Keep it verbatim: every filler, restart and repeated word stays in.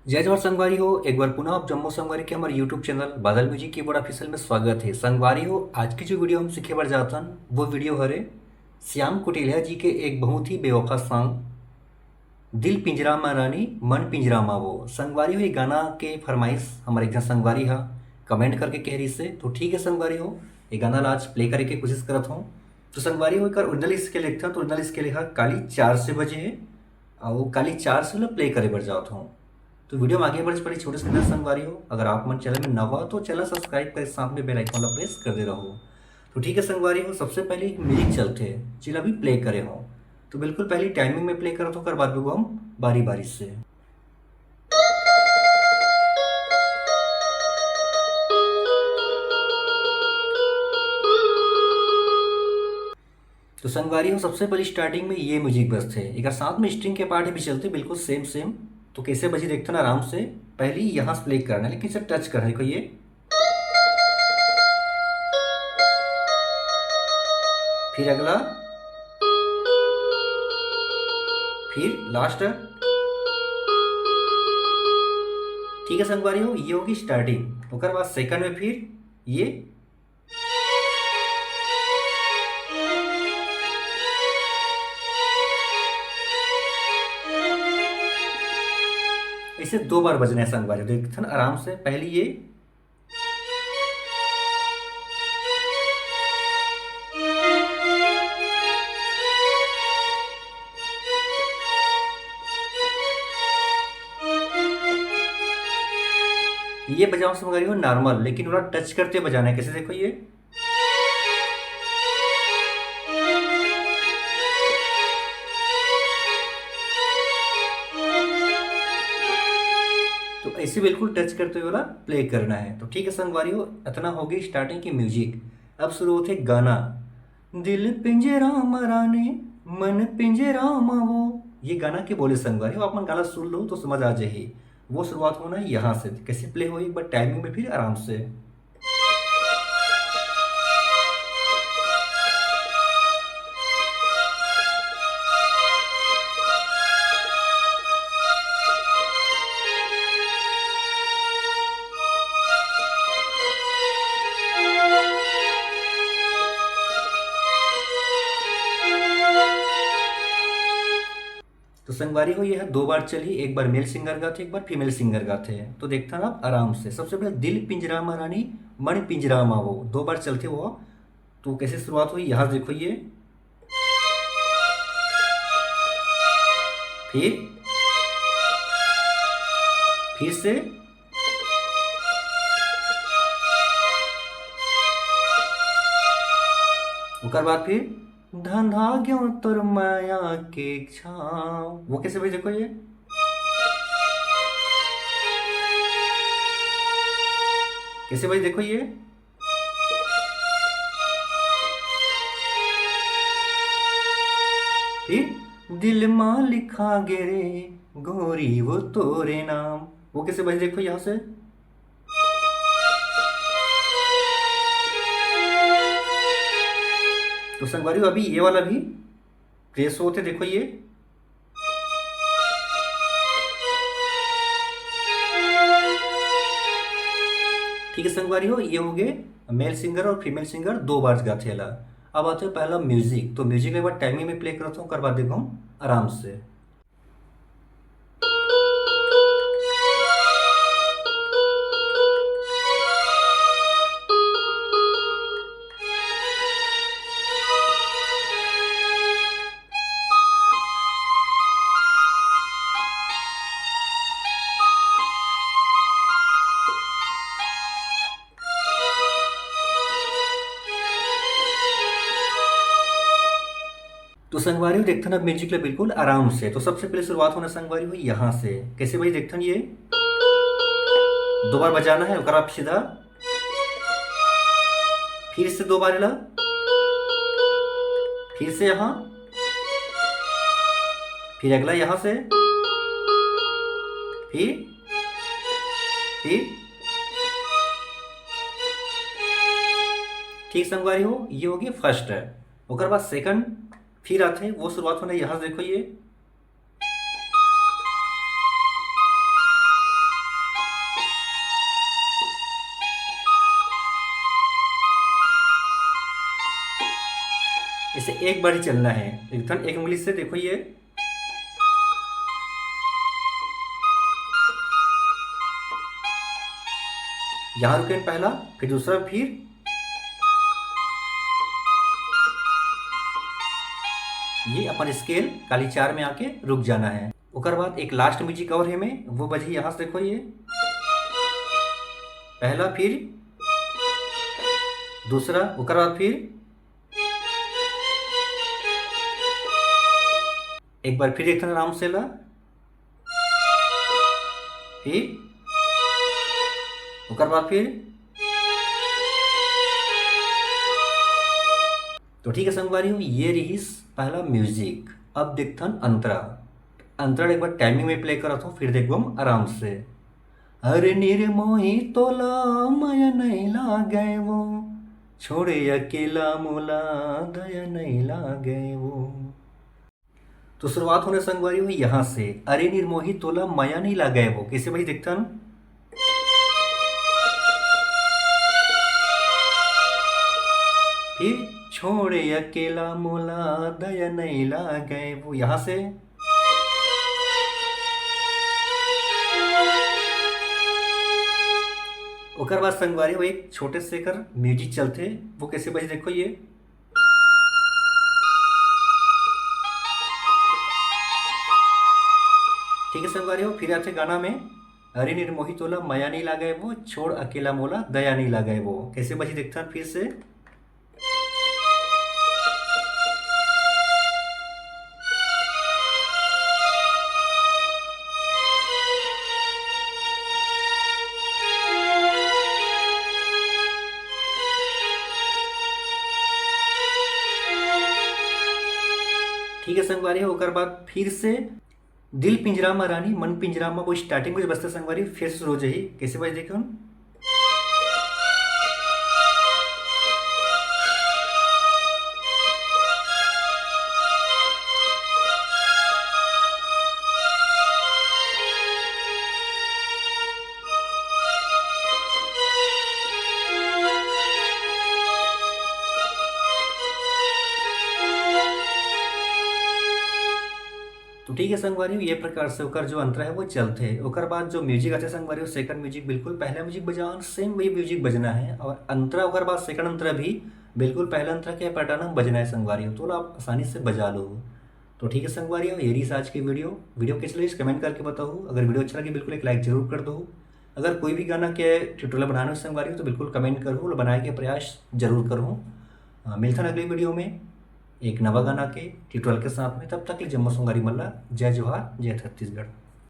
जय जोहार संगवारी हो, एक बार पुनः आप जम्मो संगवारी के हमर YouTube चैनल बादल म्यूजिक कीबोर्ड ऑफिशियल में स्वागत है। संगवारी हो, आज की जो वीडियो हम सीखे बर जात हन, वो वीडियो हरे श्याम कुटिलिया जी के एक बहुत ही बेवफा सॉन्ग, दिल पिंजरा मा रानी मन पिंजरा मा वो। संगवारी हो, ये गाना के फरमाइश हमर एक झन संगवारी हा कमेंट करके कह रही से, तो ठीक है संगवारी हो, ये गाना ला आज प्ले करे के कोशिश करत हूँ। तो संगवारी हो, एकर ओरिजिनल स्केल देखथन, तो ओरिजिनल स्केल हा काली चार से बजे है, अउ काली चार से ला प्ले करे बर जात हूँ। तो वीडियो में आगे बढ़े से पहले छोटे से निवेदन संगवारी हो, अगर आप मन चैनल में नवा हो तो चैनल सब्सक्राइब करे, साथ में बेल आइकन ला प्रेस कर दे रहो। तो ठीक है संगवारी हो, सबसे पहले म्यूजिक चलथे, जेला अभी प्ले करे हो। तो बिल्कुल पहली टाइमिंग में प्ले करत हो, ओकर बाद भी हम बारी बारी से। तो संगवारी हो, सबसे पहली स्टार्टिंग में ये म्यूजिक बजथे, एकर साथ में स्ट्रिंग के पार्ट भी चलथे, बिल्कुल सेम सेम। तो कैसे बजी देखथन आराम से, पहली यहाँ से प्ले करना है, लेकिन इसे टच करना है, देखो ये, फिर अगला, फिर लास्ट। ठीक है संगवारी हो, ये होगी स्टार्टिंग। ओकर बाद सेकंड में फिर ये ऐसे दो बार बजना है संगवारी। देखथन आराम से, पहली ये, ये बजाओ संगवारी हो नॉर्मल, लेकिन ओला टच करते बजाना है। कैसे, देखो ये, तो ऐसे बिल्कुल टच करते हुए वाला प्ले करना है। तो ठीक है संगवारी हो, इतना हो गई स्टार्टिंग की म्यूजिक। अब शुरू होते गाना, दिल पिंजरा मा रानी मन पिंजरा मा वो। ये गाना के बोले संगवारी हो, आप मन गाना सुन लो तो समझ आ जाही। वो शुरुआत होना है यहाँ से। कैसे प्ले हो, एक बार टाइमिंग में फिर आराम से। तो संगवारी हो, ये है दो बार चली, एक बार मेल सिंगर गाथे, एक बार फीमेल सिंगर गाथे। तो देखथन आप आराम से, सबसे पहले दिल पिंजरा मा रानी मन पिंजरा मा वो, दो बार चलथे वो। तो कैसे शुरुआत हुई, यहाँ देखो ये, फिर, फिर से, ओकर बाद फिर धंधा गयो तोर माया के छाँव। वो कैसे भाई, देखो ये, कैसे भाई, देखो ये, फिर दिल मा लिखा गे रे गोरी वो तोरे नाम। वो कैसे भाई, देखो यहाँ से। तो संगवारी हो, अभी ये वाला भी प्रेस होते, देखो ये। ठीक है संगवारी हो, ये हो गए मेल सिंगर और फीमेल सिंगर दो बार गाथे ला। अब आते हैं पहला म्यूजिक। तो म्यूजिक एक बार टाइमिंग में प्ले करता हूँ, ओकर बाद देखो हम आराम से। तो संगवारी हो, देखथन अब म्यूजिक ला बिल्कुल आराम से। तो सबसे पहले शुरुआत होना संगवारी हो यहाँ से। कैसे भाई, देखथन ये दो बार बजाना है, ओकर बाद सीधा फिर से दो बार एला, फिर से यहाँ, फिर अगला यहाँ से, फिर, फिर, ठीक संगवारी हो, ये हो गया फर्स्ट। ओकर बाद सेकंड फिर आथे, वो शुरुआत होना यहाँ से, देखो ये, एक बार ही चलना है। एक धन एक उंगली से, देखो ये। यहाँ रुके पहला, फिर दूसरा, फिर ये अपन स्केल काली चार में आके रुक जाना है। ओकर बाद एक लास्ट म्यूजिक और है में, वो बजी यहाँ से, देखो ये पहला, फिर दूसरा, ओकर बाद फिर एक बार फिर एक ठन आराम से ला, फिर ओकर बाद फिर। तो ठीक है संगवारी हो, ये रहिस पहला म्यूजिक। अब देखथन अंतरा। अंतरा एक बार टाइमिंग में प्ले करत हो, फिर देखबो हम आराम से। अरे निर्मोही तोला मया नहीं लागे वो, छोड़े अकेला मोला दया नहीं लागे वो। तो शुरुआत होने संगवारी हो यहाँ से, अरे निर्मोही तोला मया नहीं लागे वो। कैसे भाई देखथन? फिर छोड़े अकेला मोला दया नहीं लागे वो, यहाँ से। ओकर बाद संगवारी हो एक छोटे से कर म्यूजिक चलथे, वो कैसे बजे देखो ये। ठीक है संगवारी हो, फिर आथे गाना में, अरे निर्मोही तोला मया नहीं लागे वो, छोड़ अकेला मोला दया नहीं लागे वो। कैसे बजी देखथन फिर से। ठीक है संगवारी, ओकर बाद फिर से दिल पिंजरा म रानी, मन पिंजरा म, वो स्टार्टिंग में बजथे संगवारी, फिर से शुरू हो जाही। कैसे बजे देखो हम? तो ठीक है संगवारी, ये प्रकार से ओकर जो अंतरा है वो चलथे। ओकर बाद जो म्यूजिक आथे संगवारी, सेकंड म्यूजिक बिल्कुल पहला म्यूजिक बजान, सेम वही म्यूजिक बजना है, और अंतरा ओकर बाद सेकंड अंतरा भी बिल्कुल पहला अंतरा के पैटर्न में बजना है संगवारी, तो आप आसानी से बजा लो। तो ठीक है संगवारी, ये रही आज की वीडियो। वीडियो कैसे लगी कमेंट करके बताओ। अगर वीडियो अच्छा लगे बिल्कुल एक लाइक जरूर कर दो। अगर कोई भी गाना के ट्यूटोरियल बनाना हो संगवारी, तो बिल्कुल कमेंट करो और बनाए के प्रयास जरूर करो। अ, मिलता है अगली वीडियो में एक नवा गाना के ट्यूटोरियल के साथ में। तब तक के लिए जम्मो संगवारी मन ला जय जोहार, जय छत्तीसगढ़।